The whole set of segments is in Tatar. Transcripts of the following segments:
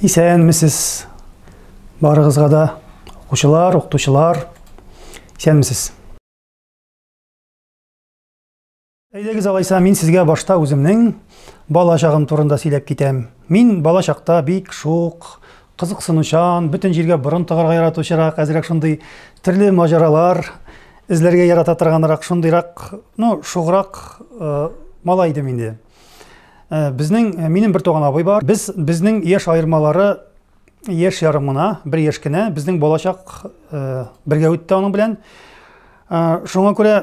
Исәнмесез! Барыгызга да, укучылар, укытучылар, исәнмесез! Әйдәгез алайса, мин сезгә башта үземнең бала чагым турында сөйләп китәм. Мин бала чакта бик шук, кызыксынучан, бөтен җиргә борын тыгарга яратучырак, әзрәк шундый төрле маҗаралар эзләргә ярата торганрак, шундыйрак, ну, шуграк э, малай идем инде. Э, безнең, э, минем бер туган абый бар. Без, безнең яшь аермалары яшь ярым гына, бер яшь кенә. Безнең балачак э, бергә үтте аның белән. Шуңа күрә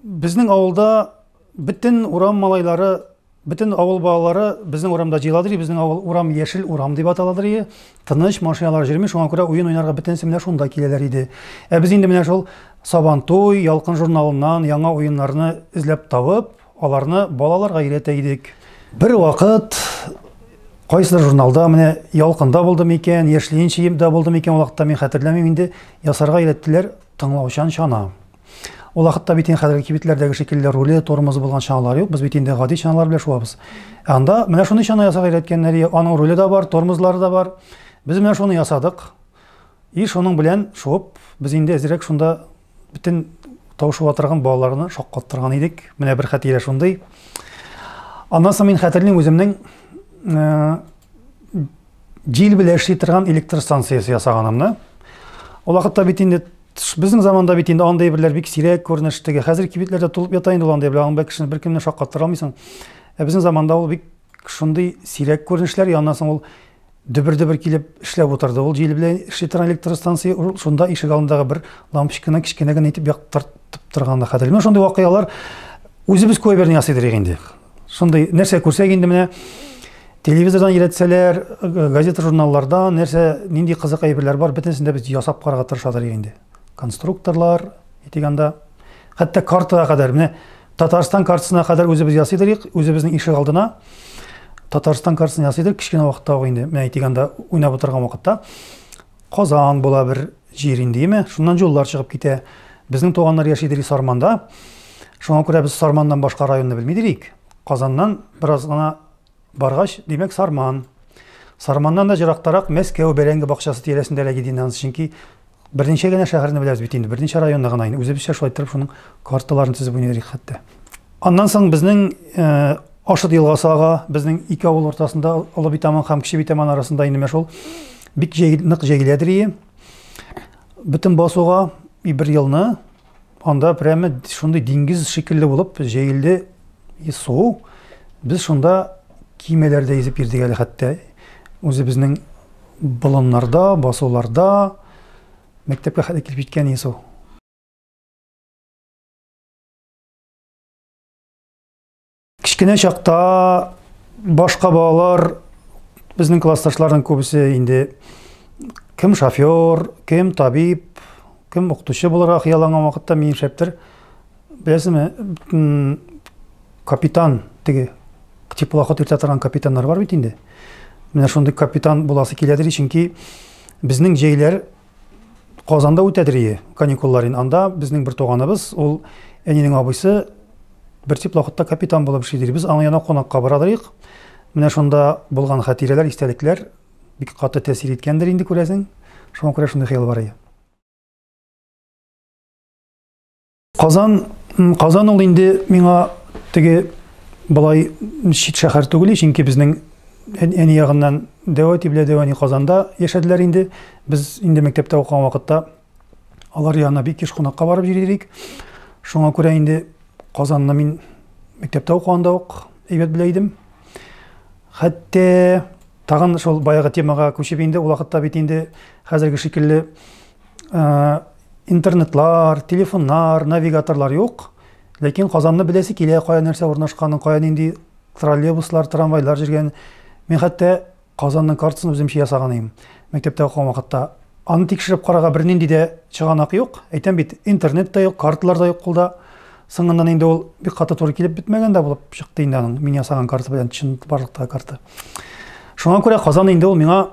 безнең авылда бөтен урам малайлары, бөтен авыл балалары безнең урамда җыеладыр, безнең авыл урам яшел урам дип аталадыр. Тыныч, машиналар йөрми, шуңа күрә уен уйнарга бөтенесе менә шунда киләләр иде. Ә без инде менә шул Сабантуй, Ялкын журналыннан яңа уеннарны эзләп табып, аларны балаларга өйрәтә идек. Бер вакыт кайсыдыр журналда, менә Ялкында булды микән, Яшь Ленинчыда булды микән, ул вакытта мин хәтерләмим инде, ясарга өйрәттеләр тыңлаучан чана. Ул вакытта бит инде хәзерге кибетләрдәге шикелле руле, тормозы булган чаналар юк, без бит инде гади чаналар белән шуабыз. Ә анда менә шундый чана ясарга өйрәткәннәр, аның руле дә бар, тормозлары да бар. Без менә шуны ясадык. И шуның белән шуып, без инде әзрәк шунда бөтен тау шуа торган балаларны шаккаттырган идек. Менә бер хатирә шундый. Аннан соң мин хәтерлим үземнең җил белән эшли торган электр станциясе ясаганымны. Ул вакытта бит инде безнең заманда бит инде андый әйберләр бик сирәк күренеш теге. Хәзер кибетләрдә тулып ята инде ул андый әйберләр. Анда кешене беркемне шаккаттыра алмыйсың. Ә безнең заманда ул бик шундый сирәк күренешләр. Аннан соң ул дөбер-дөбер килеп эшләп утырды. Ул җил белән эшли торган электр станция, ул шунда ишек алдындагы бер лампочканы кечкенә генә итеп яктыртып торганны хәтерлим. Менә шундый вакыйгалар үзебез күп әйберне ясыйдыр инде. Шундый нәрсә күрсәк инде менә телевизордан өйрәтсәләр, газета журналлардан нәрсә, нинди кызык әйберләр бар, бөтенесен дә без ясап карарга тырышадыр инде. Конструкторлар, әйтик анда, хәтта картага кадәр, менә Татарстан картасына кадәр үзебез ясыйдыр идек, үзебезнең ишек алдына Татарстан картасын ясыйдыр, кечкенә вакытта ук инде, менә әйтик анда уйнап утырган вакытта Казан була бер җир инде, име? Шуннан юллар чыгып китә. Безнең туганнар яшидер Сарманда. Шуңа күрә без Сарманнан башка районны белмидер Казаннан бераз гына баргач, димәк, Сарман. Сарманнан да ерактарак Мәскәү бәрәңге бакчасы тирәсендә эләги диннән, чөнки берничә генә шәһәрне беләбез бит инде, берничә районны гына инде. Үзебезчә шулай итеп шуның карталарын төзеп уйный хәтта. Аннан соң безнең Ашыт елгасы ага, безнең ике авыл уртасында Олы Битаман һәм Кече Битаман арасында инде менә шул бик җәйгел, нык җәйгеләдер ие. Бөтен басуга и бер елны анда прямо шундый диңгез шикелле булып җәелде су. Без шунда кимәләрдә йөзеп йөрдек әле хәтта. Үзебезнең болыннарда, басуларда мәктәпкә хәтле килеп җиткән су. Кечкенә чакта башка балалар, безнең классташларның күбесе инде кем шофер, кем табиб, кем укытучы булырга хыялланган вакытта мин шәптер, беләсезме, капитан, теге теплоход йөртә торган капитаннар бар бит инде. Менә шундый капитан буласы киләдер, чөнки безнең җәйләр Казанда үтәдер ие каникуллар инде. Анда безнең бер туганыбыз, ул әнинең абыйсы бер теплоходта капитан булып эшли ди. Без аның янына кунакка барадырыйк. Менә шунда булган хатирәләр, истәлекләр бик каты тәэсир иткәндер инде күрәсең. Шуңа күрә шундый хыял бар иде. Казан, Казан ул инде миңа теге болай чит шәһәр түгел, чөнки безнең әни ягыннан дәү әти белән дәү әни Казанда яшәделәр инде. Без инде мәктәптә укыган вакытта алар янына бик еш кунакка барып йөри идек. Шуңа күрә инде Казанны мин мәктәптә укыганда ук әйбәт белә идем. Хәтта тагын шул баягы темага күчеп инде, ул вакытта бит инде хәзерге шикелле интернетлар, телефоннар, навигаторлар юк. Ләкин Казанны беләсе килә, кая нәрсә урнашканын, кая нинди троллейбуслар, трамвайлар йөргән. Мин хәтта Казанның картасын үземчә ясаган идем. Мәктәптә укыган вакытта. Аны тикшереп карарга бернинди дә чыганак юк. Әйтәм бит, интернет та юк, карталар да юк кулда. Соңыннан инде ул бик каты туры килеп бетмәгән дә булып чыкты инде аның мин ясаган карта белән чынбарлыктагы карта. Шуңа күрә Казан инде ул миңа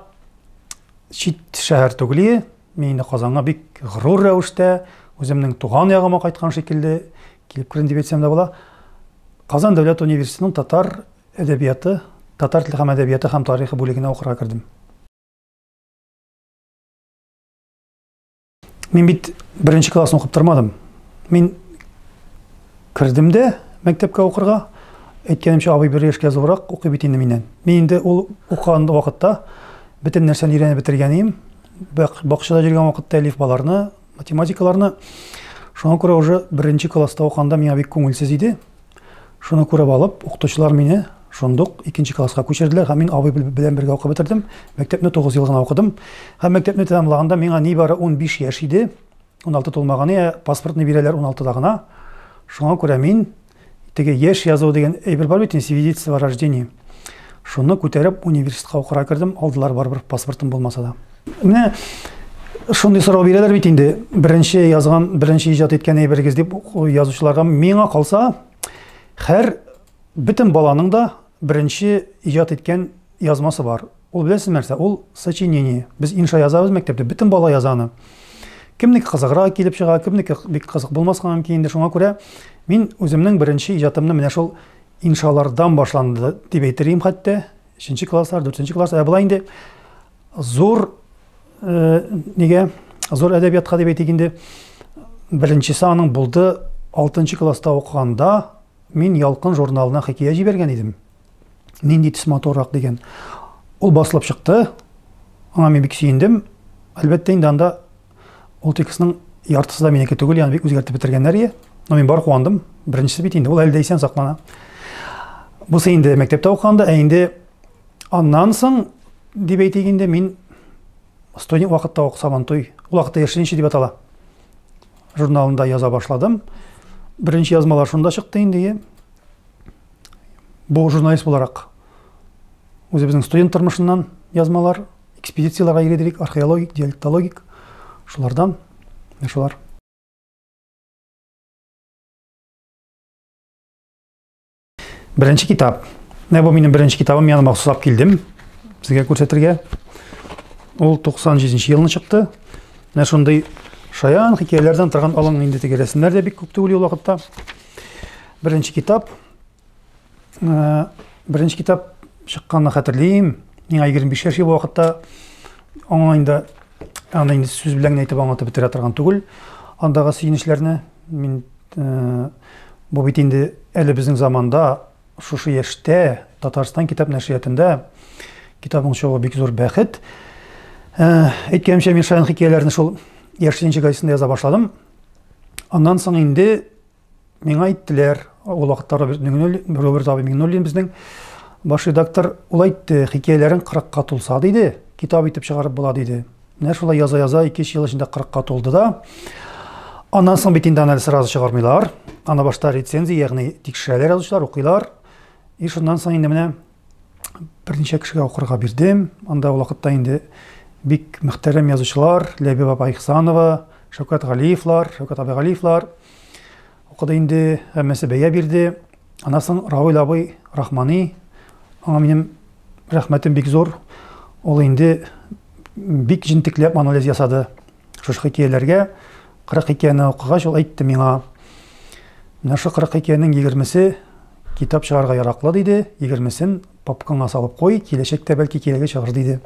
чит шәһәр түгел. Мин инде Казанга бик горур рәвештә, үземнең туган ягыма кайткан шикелле килеп кердем дип әйтсәм дә була. Казан дәүләт университетының татар әдәбияты, татар теле һәм әдәбияты һәм тарихы бүлегенә укырга кердем. Мин бит беренче классны укып тормадым. Мин кердем дә мәктәпкә укырга. Әйткәнемчә, абый бер яшькә зуррак укый бит инде миннән. Мин инде ул укыган вакытта бөтен нәрсәне өйрәнеп бетергән идем. Бакчада йөргән вакытта әлифбаларны, математикаларны. Шуңа күрә уже беренче класста укыганда миңа бик күңелсез иде. Шуны күреп алып, укытучылар мине шундук икенче класска күчерделәр һәм мин абый белән бергә укып бетердем. Мәктәпне 9 ел гына укыдым. Һәм мәктәпне тәмамлаганда миңа нибары 15 яшь иде. 16 тулмаган, ә паспортны бирәләр 16-да гына. Шуңа күрә мин теге яшь язу дигән әйбер бар бит, свидетельство о рождении. Шуны күтәреп университетка укырга кердем, алдылар барыбер паспортым булмаса да. Менә шундый сорау бирәләр бит инде, беренче язган, беренче иҗат иткән әйберегез дип язучыларга. Миңа калса, һәр бөтен баланың да беренче иҗат иткән язмасы бар. Ул беләсез нәрсә? Ул сочинение. Без инша язабыз мәктәптә, бөтен бала яза аны. Кемнеке кызыграк килеп чыга, кемнеке бик кызык булмаска мөмкин инде. Шуңа күрә мин үземнең беренче иҗатымны менә шул иншалардан башланды дип әйтер идем хәтта. Өченче класслар, дүртенче класс. Ә болай инде зур нигә зур әдәбиятка дип әйтик инде. Беренчесе аның булды 6 класста укыганда мин Ялкын журналына хикәя җибәргән идем. Нинди төс матуррак дигән. Ул басылып чыкты. Аңа мин бик сөендем. Әлбәттә инде анда ул текстның яртысы да минеке түгел, ягъни бик үзгәртеп бетергәннәр ие. Но мин бар куандым. Беренчесе бит инде, ул әле дә исән саклана. Бусы инде мәктәптә укыганда, ә инде аннан соң дип әйтик инде, мин студент вакытта ук Сабантуй, ул вакытта Яшелинче дип атала, журналында яза башладым. Беренче язмалар шунда чыкты инде. Бу журналист буларак үзебезнең студент тормышыннан язмалар, экспедицияләргә йөридек, археологик, диалектологик, шулардан, менә шулар. Беренче китап. Менә бу минем беренче китабым, мин аны махсус алып килдем сезгә күрсәтергә. Ул 97 елны чыкты. Менә шундый шаян хикәяләрдән торган алың инде теге рәсемнәр дә бик күп түгел ул вакытта. Беренче китап. Беренче китап чыкканны хәтерлим. Миңа 25 яшь бу вакытта. Аңа инде аны инде сүз белән генә әйтеп аңлатып бетерә торган түгел. Андагы сөенечләрне мин бу бит инде әле безнең заманда шушы яшьтә Татарстан китап нәшриятында китабың чыгуы бик зур бәхет. Әйткәнемчә, мин шаян хикәяләрне шул Яшьленче газетасында яза башладым. Аннан соң инде миңа әйттеләр, ул вакытта Роберт Миңнуллин, Роберт абый Миңнуллин безнең баш редактор, ул әйтте, хикәяләрең 40-ка тулса, диде, китап итеп чыгарып була, диде. Менә шулай яза-яза 2-3 ел эчендә 40-ка тулды да. Аннан соң бит инде аны сразу чыгармыйлар. Аны башта рецензия, ягъни тикшерәләр язучылар, укыйлар. И шуннан соң инде менә берничә кешегә укырга бирдем. Анда ул вакытта инде бик мөхтәрәм язучылар, Ләбиб апа Ихсанова, Шәүкәт Галиевлар, Шәүкәт абый Галиевлар укыды инде, һәммәсе бәя бирде. Аннан соң Равил абый Рахмани, аңа минем рәхмәтем бик зур. Ул инде бик җентекләп анализ ясады шушы хикәяләргә. 40 хикәяне укыгач, ул әйтте миңа, менә шул 40 хикәянең 20-се китап чыгарырга яраклы, диде, 20-сен папкаңа салып куй, киләчәктә бәлки кирәге чыгар, диде.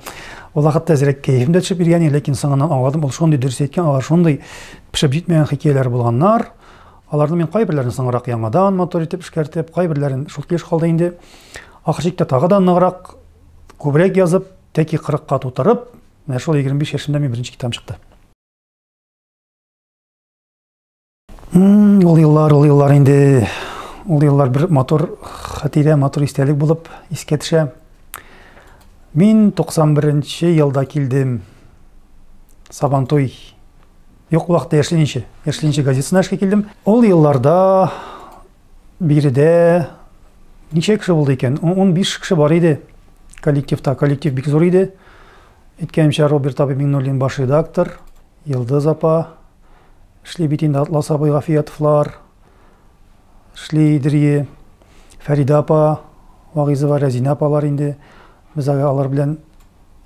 Ул вакытта әзрәк кәефем дә төшеп йөргән иде, ләкин соңыннан аңладым, ул шундый дөрес әйткән, алар шундый пешеп җитмәгән хикәяләр булганнар. Аларны мин кайберләрен соңрак яңадан матур итеп эшкәртеп, кайберләрен шул килеш калды инде. Ахыр чиктә тагы да ныграк, күбрәк язып, тәки 40-ка тутырып, менә шул 25 яшемдә мин беренче китабым чыкты. Ул еллар, ул еллар инде, ул еллар бер матур хатирә, матур истәлек булып искә төшә. Мин 91 елда килдем. Сабантуй. Юк, ул вакытта Яшьленче, Яшьленче газетасына эшкә килдем. Ул елларда биредә ничә кеше булды икән? 15 кеше бар иде коллективта. Коллектив бик зур иде. Әйткәнемчә, Роберт абый Миңнуллин баш редактор, Йолдыз апа эшли бит инде, Атлас абый Гафиятовлар эшли иде, Фәридә апа Вагизова, Рәзинә апалар инде. Без алар белән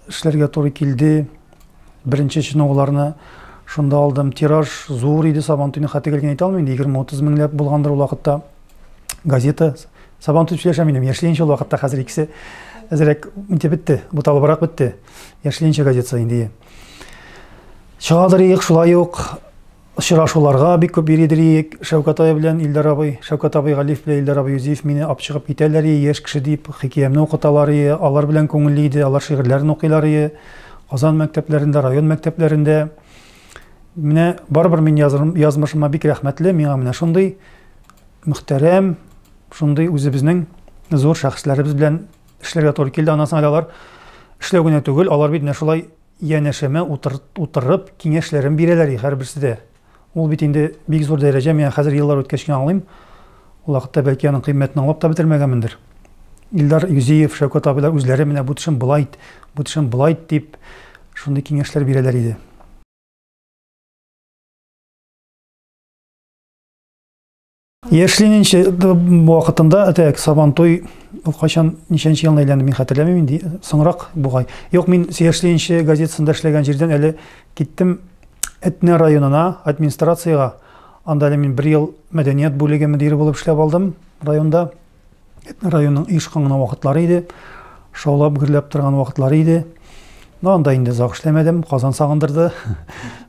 эшләргә туры килде. Беренче чыныгуларны шунда алдым. Тираж зур иде, Сабантуйны хәтта генә әйтә алмыйм инде, 20-30 меңләп булгандыр ул вакытта. Газета Сабантуй сөйләшәм инде, Яшьленче ул вакытта, хәзер икесе әзрәк инте бетте, буталыбрак бетте. Яшьленче газета инде. Чыгадыр идек шулай ук. Очрашуларга бик күп йөридер идек Шәүкәт абый белән Илдар абый. Шәүкәт абый Галиев белән Илдар абый Юзиев мине ап чыгып китәләр ие, яшь кеше дип хикәямне укыталар ие, алар белән күңелле иде, алар шигырьләрен укыйлар ие. Казан мәктәпләрендә, район мәктәпләрендә. Менә барыбер мин язмышыма бик рәхмәтле, миңа менә шундый мөхтәрәм, шундый үзебезнең зур шәхесләребез белән эшләргә туры килде. Аннан соң әле алар эшләү генә түгел, алар бит менә шулай янәшәмә утырып киңәшләрен бирәләр һәрберсе дә. Ул бит инде бик зур дәрәҗә, мин хәзер еллар үткәч кенә аңлыйм. Ул вакытта бәлки аның кыйммәтен аңлап та бетермәгәнмендер. Илдар Юзиев, Шәүкәт абыйлар үзләре менә бу төшен болай ит, бу төшен болай ит дип шундый киңәшләр бирәләр иде. Яшь ленинче вакытында, так, Сабантуй, ул кайчан, ничәнче елны әйләнде, мин хәтерләмим инде, соңрак бугай. Юк, мин Яшь ленинче газетасында эшләгән җирдән әле киттем Әтнә районына, администрациягә. Анда әле мин бер ел мәдәният бүлеге мөдире булып эшләп алдым районда. Әтнә районының оешкан гына вакытлары иде. Шаулап, гөрләп торган вакытлары иде. Но анда инде озак эшләмәдем, Казан сагындырды.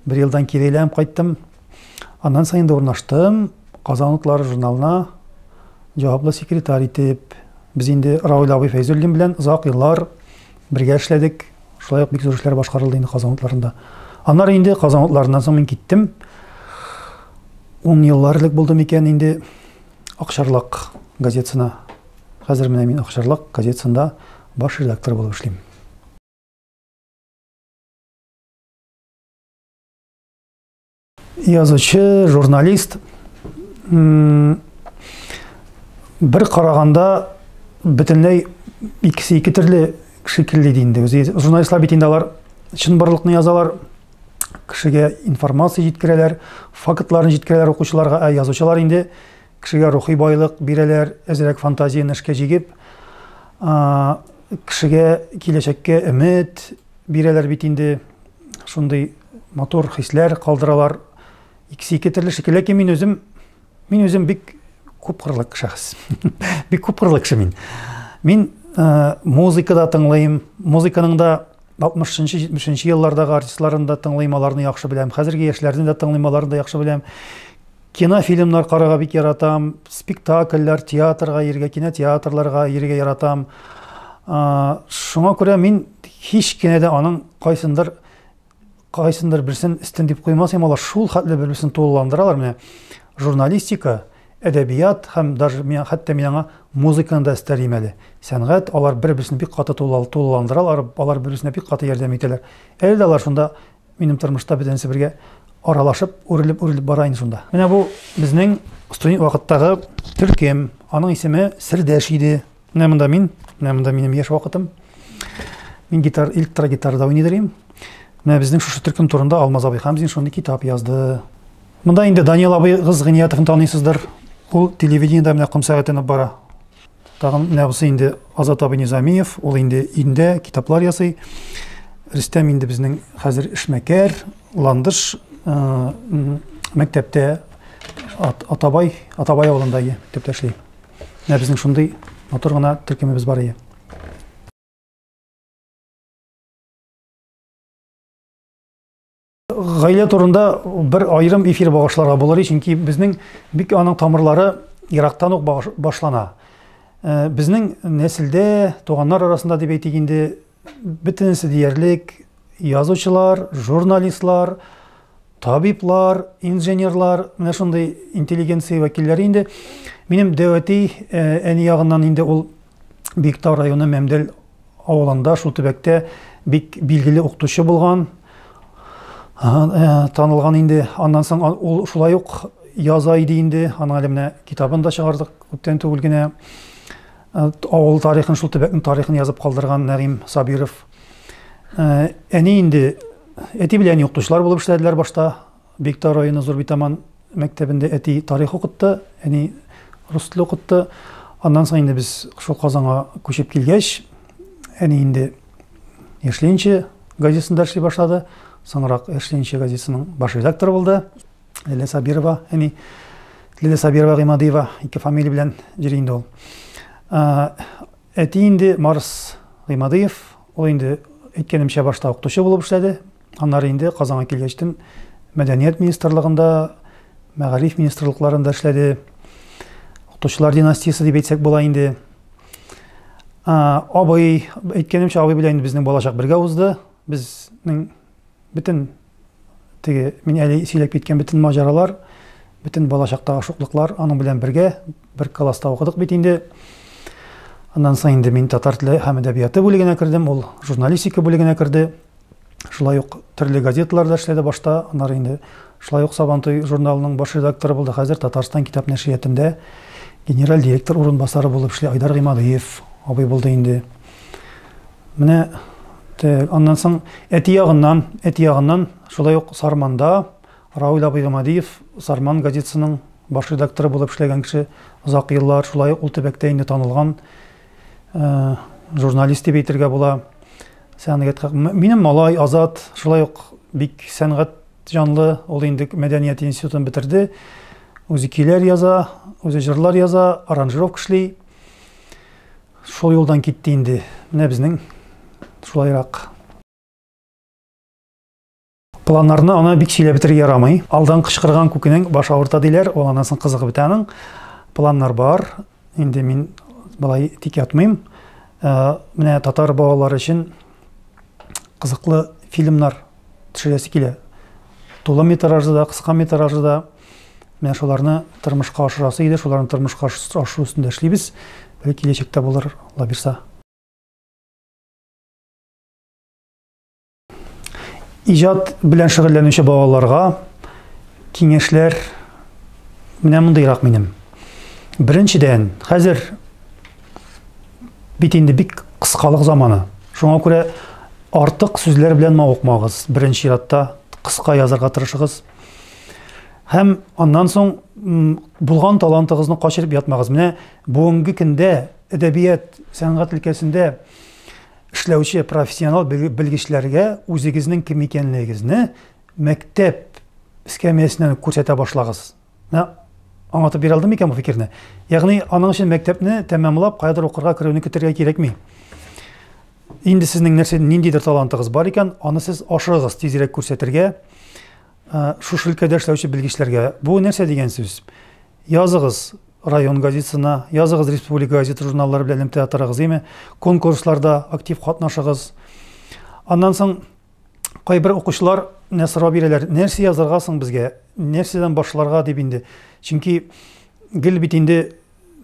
Бер елдан кире әйләнеп кайттым. Аннан соң инде урнаштым Казан утлары журналына җаваплы секретарь итеп. Без инде Равил абый Фәйзуллин белән озак еллар бергә эшләдек. Шулай ук бик зур эшләр башкарылды инде Казан утларында. Аннары инде Казан утларыннан соң мин киттем. Ун еллар элек булды микән инде Акчарлак газетасына. Хәзер менә мин Акчарлак газетасында баш редактор булып эшлим. Язучы, журналист бер караганда бөтенләй икесе ике төрле шикелле иде инде. Үзе журналистлар бит инде алар чынбарлыкны язалар, кешегә информация җиткерәләр, фактларны җиткерәләр укучыларга, ә язучылар инде кешегә рухи байлык бирәләр, әзрәк фантазияне эшкә җигеп, кешегә киләчәккә өмет бирәләр бит инде. Шундый матур хисләр калдыралар. Икесе ике төрле шикелле. Ләкин мин үзем, мин үзем бик күпкырлы шәхес. Бик күпкырлы кеше мин. Мин э, музыка да тыңлыйм. Музыканың да 60-нчы, 70-нче еллардагы артистларын да тыңлыйм, аларны яхшы беләм. Хәзерге яшьләрне дә тыңлыйм, аларны да яхшы беләм. Кинофильмнар карарга бик яратам, спектакльләр, театрга йөрергә, кинотеатрларга йөрергә яратам. Шуңа күрә мин һич кенә дә аның кайсындыр кайсындыр берсен өстен дип куймас идем, алар шул хәтле бер-берсен тулыландыралар. Менә журналистика, әдәбият һәм даже мин хәтта мин аңа музыканы да өстәр әле. Сәнгать, алар бер-берсен бик каты тулыландыралар, алар бер-берсенә бик каты ярдәм итәләр. Әле дә алар шунда минем тормышта бөтенесе бергә аралашып, үрелеп-үрелеп бара инде шунда. Менә бу безнең студент вакыттагы төркем. Аның исеме Сердәш иде. Менә монда мин, менә монда минем яшь вакытым. Мин гитар, электрогитарада уйный идем. Менә безнең шушы төркем турында Алмаз абый Хамзин шундый китап язды. Монда инде Даниил абый Гыз Гыниятовны таныйсыздыр. Ул телевидениедә менә ком сәгатен алып бара. Тагын менә бусы инде Азат абый Низамиев, ул инде инде китаплар ясый. Рөстәм инде безнең хәзер эшмәкәр, Ландыш э, мәктәптә Атабай, Атабай авылында мәктәптә эшли. Менә безнең шундый матур гына төркемебез бар иде. Гаилә турында бер аерым эфир багышларга булыр, чөнки безнең бик аның тамырлары ерактан ук башлана. Э, безнең нәселдә, туганнар арасында дип әйтик инде, бөтенесе диярлек язучылар, журналистлар, табиблар, инженерлар, менә шундый интеллигенция вәкилләре инде. Минем дәү әти, э, әни ягыннан инде ул Биектау районы Мәмдел авылында, шул төбәктә бик билгеле укытучы булган, э, танылган инде. Аннан соң ул шулай ук яза иде инде. Аның әле менә китабын да чыгардык күптән түгел генә. Э, авыл тарихын, шул төбәкнең тарихын язып калдырган Нәгыйм Сабиров. Э, әни инде, әти белән әни укытучылар булып эшләделәр башта. Биектау районы Зур Битаман мәктәбендә әти тарих укытты, әни рус теле укытты. Аннан соң инде без шул Казанга күчеп килгәч, әни инде Яшь ленинче газетасында эшли башлады. Соңрак Яшь ленинче газетасының баш редакторы булды. Ләлә Сабирова, әни Ләлә Сабирова Гыймадиева, ике фамилия белән йөри инде ул. Әти инде Марс Гыймадиев, ул инде әйткәнемчә башта укытучы булып эшләде. Аннары инде Казанга килгәчтен Мәдәният министрлыгында, мәгариф министрлыкларында эшләде. Укытучылар династиясе дип әйтсәк була инде. Абый, әйткәнемчә, абый белән инде безнең балачак бергә узды. Безнең бөтен теге мин әле сөйләп киткән бөтен маҗаралар, бөтен балачактагы шуклыклар аның белән бергә бер класста укыдык бит инде. Аннан соң инде мин татар теле һәм әдәбияты бүлегенә кердем, ул журналистика бүлегенә керде. Шулай ук төрле газеталарда эшләде башта, аннары инде шулай ук Сабантуй журналының баш редакторы булды. Хәзер Татарстан китап нәшриятында генераль директор урынбасары булып эшли Айдар Гыймадиев абый булды инде. Менә аннан соң әти ягыннан, әти ягыннан шулай ук Сарманда Равил абый Гыймадиев Сарман газетасының баш редакторы булып эшләгән кеше озак еллар, шулай ук ул төбәктә инде танылган журналист дип әйтергә була. Сәнгать минем малай Азат шулай ук бик сәнгать җанлы, ул инде мәдәният институтын бетерде. Үзе көйләр яза, үзе җырлар яза, аранжировка эшли. Шул юлдан китте инде. Менә безнең шулайрак. Планнарны аны бик сөйләп бетерергә ярамый. Алдан кычкырган күкенең башы авырта диләр, ул аннан соң кызыгы бетә аның. Планнар бар. Инде мин болай тик ятмыйм. Э, менә татар балалары өчен кызыклы фильмнар төшерәсе килә. Тулы метражлы да, кыска метражлы да. Менә шуларны тормышка ашырасы иде, шуларны тормышка ашыру өстендә эшлибез. Бәлки киләчәктә булыр, Алла бирса. Иҗат белән шөгыльләнүче балаларга киңәшләр менә мондыйрак минем. Беренчедән, хәзер бит инде бик кыскалык заманы. Шуңа күрә артык сүзләр белән мавыкмагыз. Беренче чиратта кыска язарга тырышыгыз. Һәм аннан соң булган талантыгызны качырып ятмагыз. Менә бүгенге көндә әдәбият, сәнгать өлкәсендә эшләүче профессионал белгечләргә үзегезнең кем икәнлегегезне мәктәп эскәмиясеннән үк күрсәтә башлагыз. Менә аңлатып бирә алдым микән бу фикерне? Ягъни аның өчен мәктәпне тәмамлап, каядыр укырга керүне көтәргә кирәкми. Инде сезнең нәрсә ниндидер талантыгыз бар икән, аны сез ашыгыгыз тизрәк күрсәтергә, шушы өлкәдә эшләүче белгечләргә. Бу нәрсә дигән сүз? Языгыз район газетасына, языгыз республика газета журналлары белән элемтәдә торыгыз, име? Конкурсларда актив катнашыгыз. Аннан соң кайбер укучылар менә сорау бирәләр, нәрсә язарга соң безгә, нәрсәдән башларга дип инде. Чөнки гел бит инде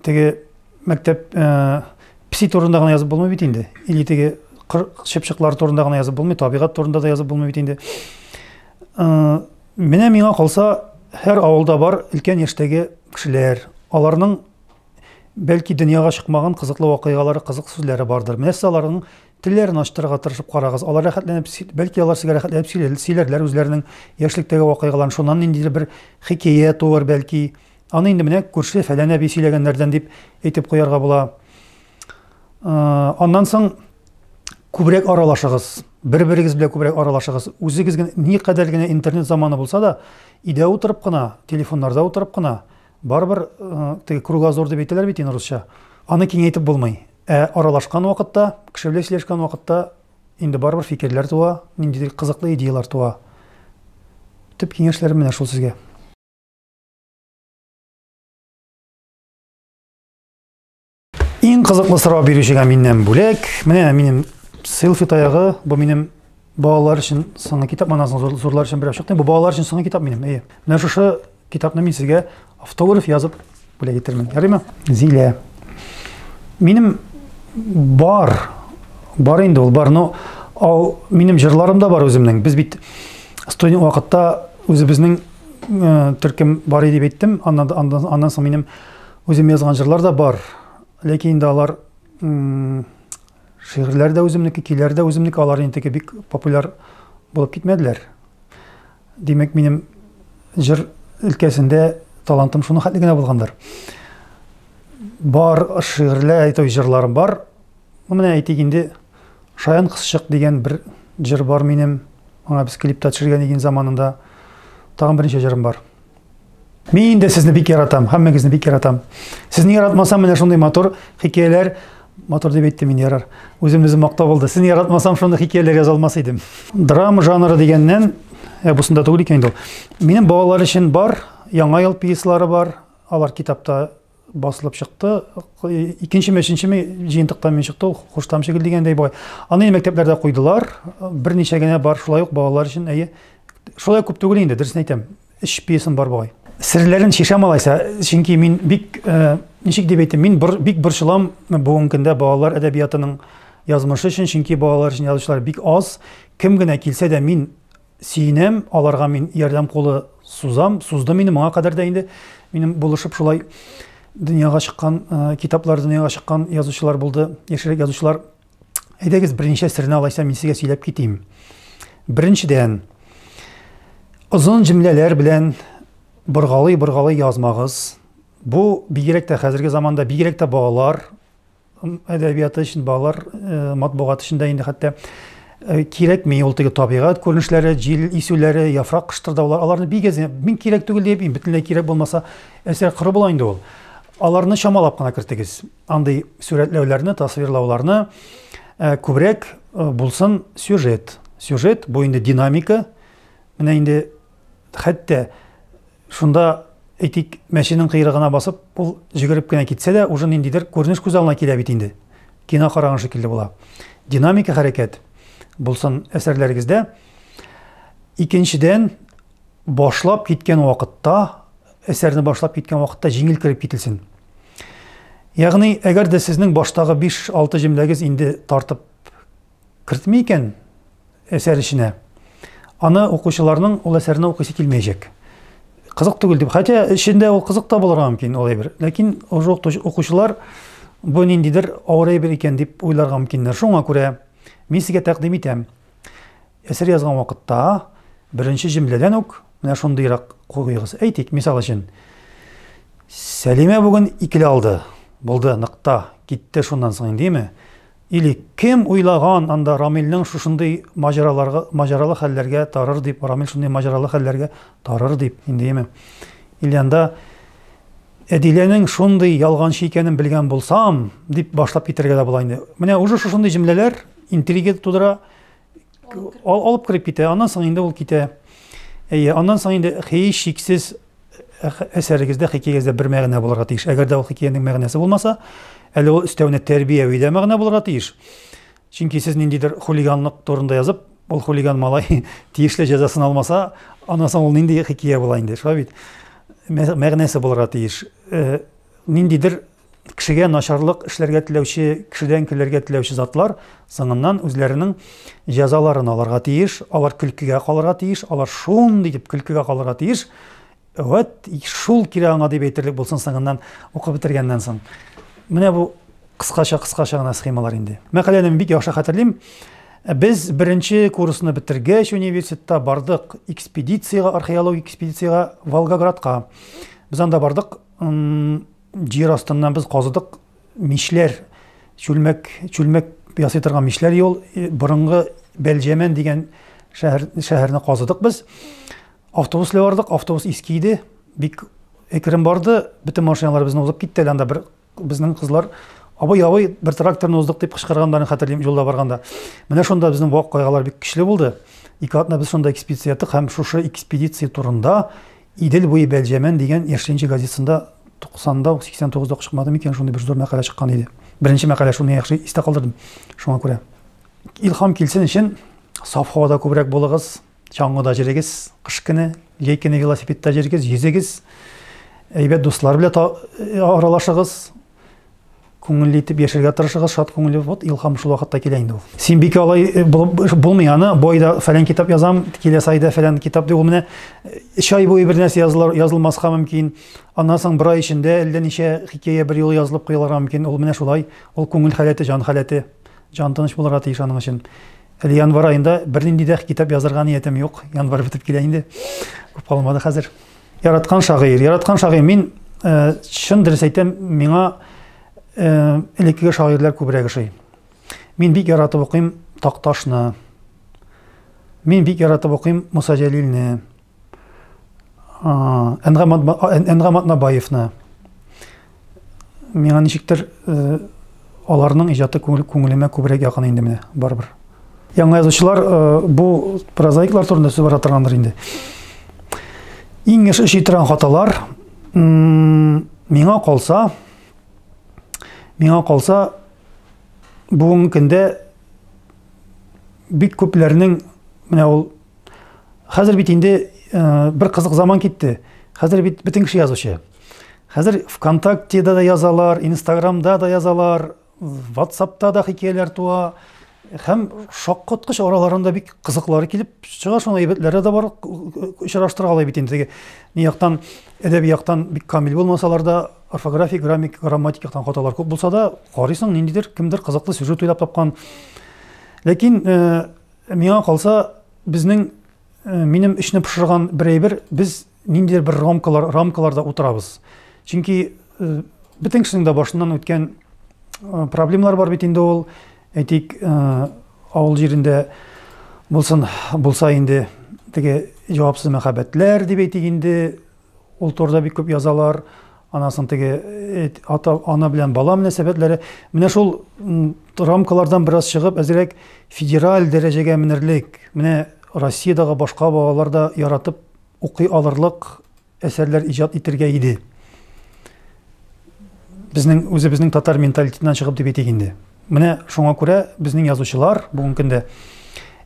теге мәктәп э, песи турында гына язып булмый бит инде. Или теге чыпчыклар турында гына язып булмый, табигать турында да язып булмый бит инде. Э, менә миңа калса, һәр авылда бар өлкән яшьтәге кешеләр. Аларның бәлки дөньяга чыкмаган кызыклы вакыйгалары, кызык сүзләре бардыр. Менә сез аларның телләрен ачтырырга тырышып карагыз. Алар рәхәтләнеп, бәлки алар сезгә рәхәтләнеп сөйләрләр үзләренең яшьлектәге вакыйгаларын. Шуннан ниндидер бер хикәя туыр бәлки. Аны инде менә күрше фәлән әби сөйләгәннәрдән дип әйтеп куярга була. Аннан соң күбрәк аралашыгыз, бер-берегез белән күбрәк аралашыгыз. Үзегез генә никадәр генә интернет заманы булса да, өйдә утырып кына, телефоннарда утырып кына, барыбер теге кругозор дип әйтәләр бит инде русча. Аны киңәйтеп булмый. Ә аралашкан вакытта, кеше белән сөйләшкән вакытта инде барыбер фикерләр туа, ниндидер кызыклы идеялар туа. Төп киңәшләрем менә шул сезгә. Иң кызыклы сорау бирүчегә миннән бүләк. Менә минем селфи таягы, бу минем балалар өчен соңгы китап, моннан соң зурлар өчен берәү чыкты. Бу балалар өчен соңгы китап минем. Әйе. Менә шушы китапны мин сезгә автограф язып бүләк итермен. Ярыймы? Зилә. Минем бар, бар инде ул бар, но ал минем җырларым да бар үземнең. Без бит студент вакытта үзебезнең э, төркем бар иде дип әйттем. Аннан аннан, аннан соң минем Үзем язган җырлар да бар. Ләкин инде алар шигырьләр дә үземнеке, көйләр дә үземнеке, алар инде бик популяр булып китмәделәр. Димәк, минем җыр өлкәсендә талантым шуның хәтле генә булгандыр. Бар шигырьләр, әйтү җырларым бар. Ну, менә әйтик инде, Шаян кызчык дигән бер җыр бар минем. Аңа без клип та төшергән идек заманында. Тагын берничә җырым бар. Мин дә сезне бик яратам, һәммәгезне бик яратам. Сезне яратмасам, менә шундый матур хикәяләр, матур дип әйттем инде, ярар. Үзем үзем мактау булды. Сезне яратмасам, шундый хикәяләр яза алмас идем. Драма жанры дигәннән, Ә бусында түгел икән инде ул. Минем балалар өчен бар, Яңа ел пьесалары бар. Алар китапта басылып чыкты. Икенчеме, өченчеме җыентыкта мин чыкты, ул Хуштам шигел дигәндәй бугай. Аны инде мәктәпләрдә куйдылар. Берничә генә бар шулай ук балалар өчен, әйе. Шулай күп түгел инде, дөресен әйтәм. Өч пьесам бар бугай. Серләрен чишәм алайса, чөнки мин бик, э, ничек дип әйтим, мин бор, бик борчылам бүгенге көндә балалар әдәбиятының язмышы өчен, чөнки балалар өчен язучылар бик аз. Кем генә килсә дә, мин сөенәм, аларга мин ярдәм кулы сузам, суздым инде моңа кадәр дә инде. Минем булышып шулай дөньяга чыккан, э, китаплар дөньяга чыккан язучылар булды, яшьрәк язучылар. Әйдәгез, берничә серне алайса мин сезгә сөйләп китим. Беренчедән, озын җөмләләр белән боргалый-боргалый язмагыз. Бу бигрәк тә хәзерге заманда, бигрәк тә балалар әдәбияты өчен, балалар э, матбугаты өчен дә инде хәтта э, кирәкми ул теге табигать күренешләре, җил исүләре, яфрак кыштырдаулар, аларны бик әз, мин кирәк түгел дип, бөтенләй кирәк булмаса, әсәр коры була инде ул. Аларны чамалап кына кертегез. Андый сурәтләүләрне, тасвирлауларны э, күбрәк булсын сюжет. Сюжет бу инде динамика. Менә инде хәтта Шунда, әйтик, мәченең кыйрыгына басып, ул җөгереп кенә китсә дә, уже ниндидер күренеш күз алдына килә бит инде. Кино караган шикелле була. Динамика хәрәкәт булсын әсәрләрегездә. Икенчедән, башлап киткән вакытта, әсәрне башлап киткән вакытта җиңел кереп кителсен. Ягъни, әгәр дә сезнең баштагы 5-6 җөмләгез инде тартып кертми икән, әсәр эченә. Аны укучыларның ул әсәрне укыйсы килмәячәк. Кызык түгел дип. Хотя эчендә ул кызык та булырга мөмкин ул әйбер. Ләкин уже укучылар бу ниндидер авыр әйбер икән дип уйларга мөмкиннәр. Шуңа күрә мин сезгә тәкъдим итәм. Әсәр язган вакытта беренче җөмләдән үк менә шундыйрак куегыз. Әйтик, мисал өчен, Сәлимә бүген икеле алды. Булды, ныкта. Китте шуннан соң инде, димме? Или кем уйлаган анда Рамилнең шушындый маҗараларга, маҗаралы хәлләргә тарыр дип, Рамил шундый маҗаралы хәлләргә тарыр дип, инде яме. Или анда Әдиләнең шундый ялганчы икәнен белгән булсам, дип башлап китәргә дә була инде. Менә уже шушындый җөмләләр интрига тудыра, алып кереп китә. Аннан соң инде ул китә. Әйе, аннан соң инде һичшиксез әсәрегездә, хикәягездә бер мәгънә булырга тиеш. Әгәр дә ул хикәянең мәгънәсе булмаса, әле ул өстәвенә тәрбияви дә мәгънә булырга тиеш. Чөнки сез ниндидер хулиганлык турында язып, ул хулиган малай тиешле җәзасын алмаса, аннан соң ул нинди хикәя була инде, шулай бит? Мәгънәсе булырга тиеш. Э, ниндидер кешегә начарлык эшләргә теләүче, кешедән көләргә теләүче затлар соңыннан үзләренең җәзаларын алырга тиеш, алар көлкегә калырга тиеш, алар шундый дип көлкегә калырга тиеш. Вәт шул кирәк аңа дип әйтерлек булсын соңыннан укып бетергәннән соң. Менә бу кыскача кыскача гына схемалар инде. Мәкаләне мин бик яхшы хәтерлим. Без беренче курсны бетергәч университетта бардык экспедициягә, археологик экспедициягә Волгоградка. Без анда бардык. Җир астыннан без казыдык мичләр, чүлмәк, чүлмәк ясый торган мичләр юл, э, борынгы Бәлҗәмән дигән шәһәр, шәһәрне казыдык без. Автобус белән бардык, автобус иске иде, бик әкрен барды, бөтен машиналар безне узып китте, әле анда бер безнең кызлар абый, абый, бер тракторны уздык дип кычкырганнарын хәтерлим юлда барганда. Менә шунда безнең вак кайгылар бик көчле булды. Ике атна без шунда экспедиция яттык һәм шушы экспедиция турында Идел буе Бәлҗәмән дигән Яшьленче газетасында 90-да, 89-да ук чыкмады микән, шундый бер зур мәкалә чыккан иде. Беренче мәкалә шуны яхшы истә калдырдым. Шуңа күрә илһам килсен өчен саф һавада күбрәк булыгыз, чаңгыда йөрегез, кыш көне, җәй көне велосипедта йөрегез, йөзегез, әйбәт дуслар белән э, аралашыгыз, Күңелле итеп яшәргә тырышыгыз, шат күңелле. Вот илһам шул вакытта килә инде ул. Син бик алай э, булмый аны, бу айда фәлән китап язам, киләсе айда фәлән китап дип ул менә э, өч ай буе бер нәрсә язылыр, язылмаска мөмкин. Аннан соң бер ай эчендә әллә ничә хикәя бер юлы язылып куелырга мөмкин. Ул менә шулай, ул күңел халәте, җан халәте. Җан тыныч булырга тиеш аның өчен. Әле январь аенда бернинди дә китап язырга ниятем юк. Январь бетеп килә инде. Күп калмады хәзер. Яраткан шагыйрь, яраткан шагыйрь. Мин э, чын дөрес әйтәм, миңа э, элеккеге шагыйрьләр күбрәк ошый. Мин бик яратып укыйм Такташны. Мин бик яратып укыйм Муса Җәлилне. Әнгам Әнгам Атнабаевны. Миңа ничектер э, аларның иҗаты күңелемә күбрәк якын инде менә, барыбер. Яңа язучылар э, бу прозаиклар турында сүз бара торгандыр инде. Иң еш очрый торган хаталар миңа калса, миңа калса, бүгенге көндә бик күпләрнең менә ул хәзер бит инде э, бер кызык заман китте. Хәзер бит бөтен кеше язучы. Хәзер ВКонтактеда да язалар, Инстаграмда да язалар, WhatsAppта да хикәяләр туа. Һәм шаккаткыч араларында бик кызыклары килеп чыга, шуның әйбәтләре дә бар, очраштыргалый бит инде. Теге ни яктан, әдәби яктан бик камил булмасалар да, орфографик, граммик, грамматик яктан хаталар күп булса да, карыйсың, ниндидер кемдер кызыклы сюжет уйлап тапкан. Ләкин э, миңа калса, безнең э, минем эчне пошырган бер әйбер, без ниндидер бер рамкалар, рамкаларда утырабыз. Чөнки э, бөтен кешенең дә башыннан үткән э, проблемалар бар бит инде ул. Әйтик, э, авыл җирендә булсын, булса инде теге җавапсыз мәхәббәтләр дип әйтик инде, ул турыда бик күп язалар. Анасын теге ата, ана белән бала мөнәсәбәтләре. Менә шул рамкалардан бераз чыгып, әзрәк федераль дәрәҗәгә менерлек, менә Россиядәге башка балалар да яратып укый алырлык әсәрләр иҗат итергә иде. Безнең үзебезнең татар менталитетыннан чыгып дип әйтик инде. Менә шуңа күрә безнең язучылар бүгенге көндә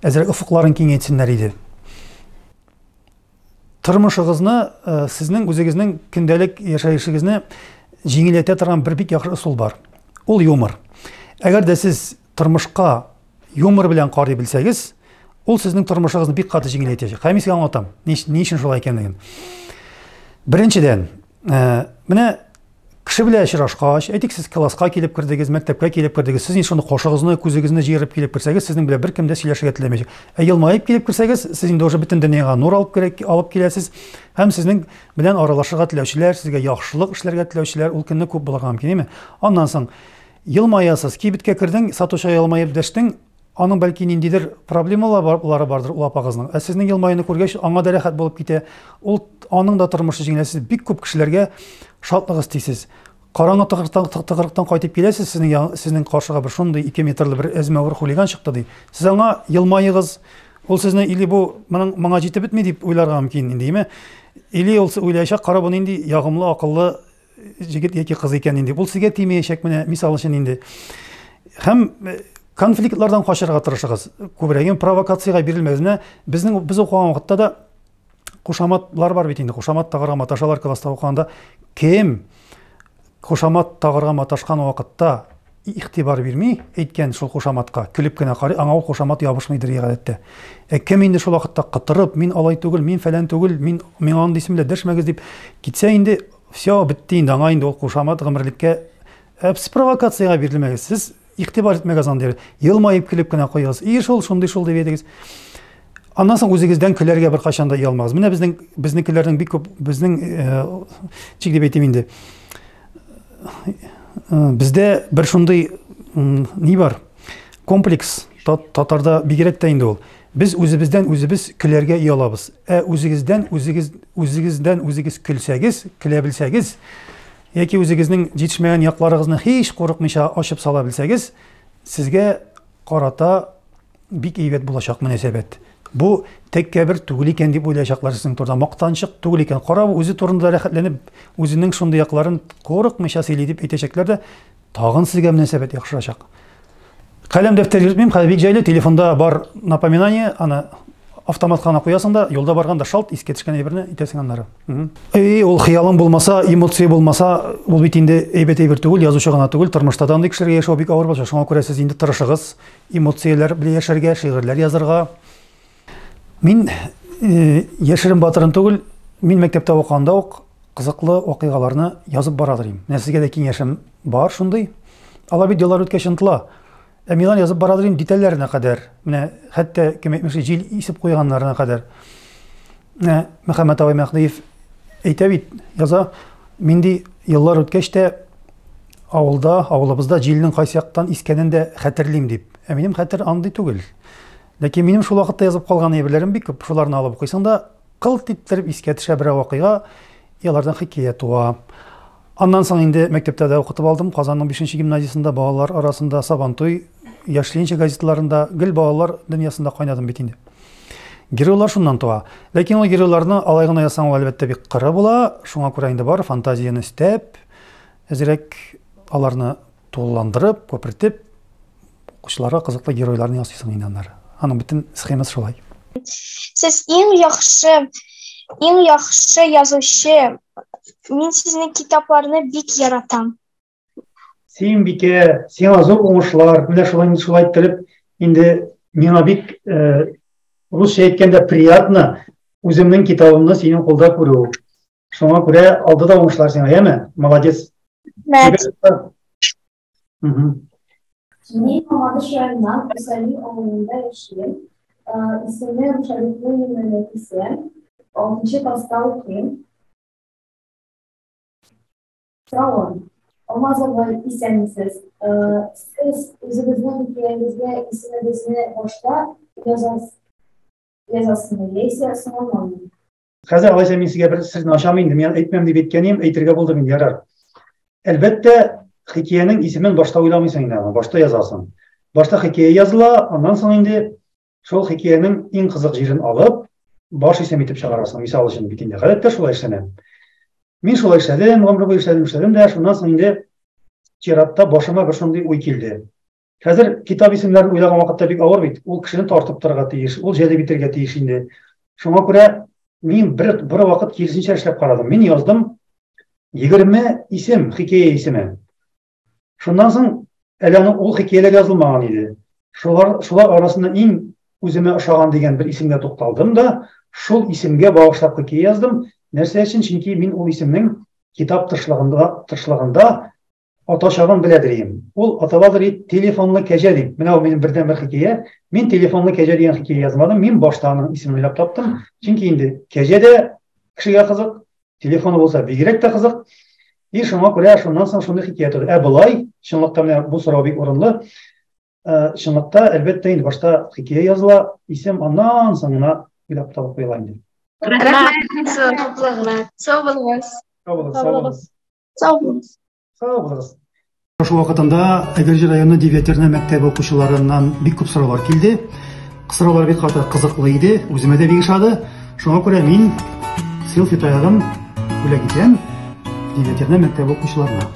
әзрәк офыкларын киңәйтсеннәр иде. Тормышыгызны, э, сезнең үзегезнең көндәлек яшәешегезне җиңеләйтә торган бер бик яхшы ысул бар. Ул юмор. Әгәр дә сез тормышка юмор белән карый белсәгез, ул сезнең тормышыгызны бик каты җиңеләйтәчәк. Һәм мин сезгә аңлатам, ни, ни өчен шулай икәнлеген. Беренчедән, э, менә кеше белән очрашкач, әйтик, сез класска килеп кердегез, мәктәпкә килеп кердегез, сез инде шуны кашыгызны, күзегезне җыерып килеп керсәгез, сезнең белән беркем дә сөйләшергә теләмәячәк. Ә елмаеп килеп керсәгез, сез инде уже бөтен дөньяга нур алып керә, алып киләсез һәм сезнең белән аралашырга теләүчеләр, сезгә яхшылык эшләргә теләүчеләр ул көнне күп булырга мөмкин, әйеме? Аннан соң Елмаясыз, кибеткә кердең, сатучыга елмаеп дәштең, аның бәлки ниндидер проблемалары бардыр ул апагызның. Ә сезнең елмаюны күргәч, аңа да рәхәт булып китә. Ул аның да тормышы җиңелә. Сез бик күп кешеләргә шатлык өстисез. Караңгы тыгырыктан, тыгырыктан кайтып киләсез, сезнең сезнең каршыга бер шундый 2 метрлы бер әзмәвер хулиган чыкты ди. Сез аңа елмаегыз, ул сезне или бу моның моңа җитеп бетми дип уйларга мөмкин инде, әйме? Или ул уйлаячак, кара бу нинди ягымлы, акыллы җегет яки кыз икән инде. Ул сезгә тимәячәк менә, мисал өчен инде. Һәм э, конфликтлардан качарга тырышыгыз. Күбрәген провокациягә бирелмәгез. Менә безнең без укыган вакытта да кушаматлар бар бит инде. Кушамат тагарга маташалар класста укыганда. Кем кушамат тагарга маташкан вакытта игътибар бирми, әйткән шул кушаматка, көлеп кенә карый, аңа ул кушамат ябышмыйдыр гадәттә. Ә кем инде шул вакытта кытырып, мин алай түгел, мин фәлән түгел, мин миңа андый исем белән дәшмәгез дип китсә инде, все, бетте инде, аңа инде ул кушамат гомерлеккә. Ә сез провокациягә бирелмәгез, сез игътибар итмәгез андый. Елмаеп көлеп кенә куегыз. И шул, шундый шул дип әйтегез. Аннан соң үзегездән көләргә беркайчан да оялмагыз. Менә безнең безнекеләрнең бик күп безнең э, ничек дип әйтим инде. Э, бездә бер шундый ни бар? Комплекс татарда бигрәк тә инде ул. Без үзебездән үзебез көләргә оялабыз. Ә үзегездән үзегез үзегездән үзегез көлсәгез, көлә белсәгез, яки үзегезнең җитешмәгән якларыгызны һич курыкмыйча ачып сала белсәгез, сезгә карата бик әйбәт булачак мөнәсәбәт. Бу тәкәббер түгел икән дип уйлаячаклар сезнең турыда, мактанчык түгел икән. Кара, бу үзе турында рәхәтләнеп, үзенең шундый якларын курыкмыйча сөйли дип әйтәчәкләр дә, тагын сезгә мөнәсәбәт яхшырачак. Каләм дәфтәр йөртмим, хәзер бик җайлы, телефонда бар напоминание, аны автоматка гына куясың да, юлда барганда шалт искә төшкән әйберне итәсең аннары. Эй, ул хыялың булмаса, эмоция булмаса, ул бит инде әйбәт әйбер түгел, язучы гына түгел, тормышта да андый кешеләргә яшәү бик авыр булачак. Шуңа күрә сез инде тырышыгыз эмоцияләр белән яшәргә, шигырьләр язарга. Мин э, яшерен батырын түгел, мин мәктәптә укыганда ук кызыклы вакыйгаларны язып барадыр идем. Менә сезгә дә киңәшем бар шундый. Алар бит еллар үткәч онытыла. Ә мин аны язып барадыр идем детальләренә кадәр. Менә хәтта кем әйтмешли җил исеп куйганнарына кадәр. Менә Мөхәммәт абый Мәһдиев әйтә бит, яза, мин ди еллар үткәч тә авылда, авылыбызда җилнең кайсы яктан искәнен дә хәтерлим дип. Ә минем хәтер андый түгел. Ләкин минем шул вакытта язып калган әйберләрем бик күп. Шуларны алып укыйсың да, кылт иттереп искә төшә берәр вакыйга, и алардан хикәя туа. Аннан соң инде мәктәптә дә укытып алдым. Казанның 5 нче гимназиясендә балалар арасында Сабантуй, Яшь ленче газеталарында гел балалар дөньясында кайнадым бит инде. Геройлар шуннан туа. Ләкин ул геройларны алай гына язсаң, ул әлбәттә бик кыры була. Шуңа күрә инде бар фантазияне өстәп, әзрәк аларны тулыландырып, күпертеп, укучыларга кызыклы геройларны ясыйсың инде аннары. Аның бөтен схемасы шулай. Сез иң яхшы, иң яхшы язучы. Мин сезнең китапларны бик яратам. Сөембикә, сиңа зур уңышлар. Менә шулай шулай иттереп, инде миңа бик э, русча әйткәндә приятно үземнең китабымны синең кулда күрү. Шуңа күрә алда да уңышлар сиңа, яме? Молодец. Рәхмәт. Мин Мамадыш районыннан Усали авылында яшим. Исемем Шәрифуллина Нәфисә. Алтынчы класста укыйм. Соравым. Алмаз абый, исәнмесез. Сез үзегезнең хикәягезгә исемегезне башта язасызмы яисә соңыннанмы? Хәзер алайса мин сезгә бер серне ачам инде. Мин әйтмәм дип әйткән идем, әйтергә булдым инде, ярар. Әлбәттә, хикәянең исемен башта уйламыйсың инде аны, башта язасың. Башта хикәя языла, аннан соң инде шул хикәянең иң кызык җирен алып, баш исем итеп чыгарасың. Мисал өчен бит инде гадәттә шулай эшләнә. Мин шулай эшләдем, гомер буе эшләдем, эшләдем дә, шуннан соң инде чиратта башыма бер шундый уй килде. Хәзер китап исемнәрен уйлаган вакытта бик авыр бит. Ул кешене тартып торырга тиеш, ул җәлеп итәргә тиеш инде. Шуңа күрә мин бер бер вакыт киресенчә эшләп карадым. Мин яздым 20 исем, хикәя исеме. Шуннан соң әле аның ул хикәяләр язылмаган иде. Шулар шулар арасында иң үземә ошаган дигән бер исемгә тукталдым да, шул исемгә багышлап хикәя яздым. Нәрсә өчен? Чөнки мин ул исемнең китап тышлыгында тышлыгында атачагын беләдер идем. Ул аталадыр ит телефонлы кәҗә дип. Менә ул минем бердәнбер хикәя. Мин телефонлы кәҗә дигән хикәя язмадым. Мин башта аның исемен уйлап таптым. Чөнки инде кәҗә дә кешегә кызык, телефоны булса бигрәк тә кызык. И шуңа күрә шуннан соң шундый хикәя туды. Ә болай, чынлыкта менә бу сорау бик урынлы. Э, чынлыкта, әлбәттә, инде башта хикәя языла, исем аннан соң гына уйлап табып куела инде. Рәхмәт. Сау булыгыз. Сау булыгыз. Сау булыгыз. Сау булыгыз. Сау булыгыз. Шул вакытында Әгерҗе районы Девятерна мәктәбе укучыларыннан бик күп сораулар килде. Сораулар бик каты кызыклы иде, үземә дә бик ошады. Шуңа күрә мин селфи таягын бүләк итәм Девятерна мәктәбе укучыларына.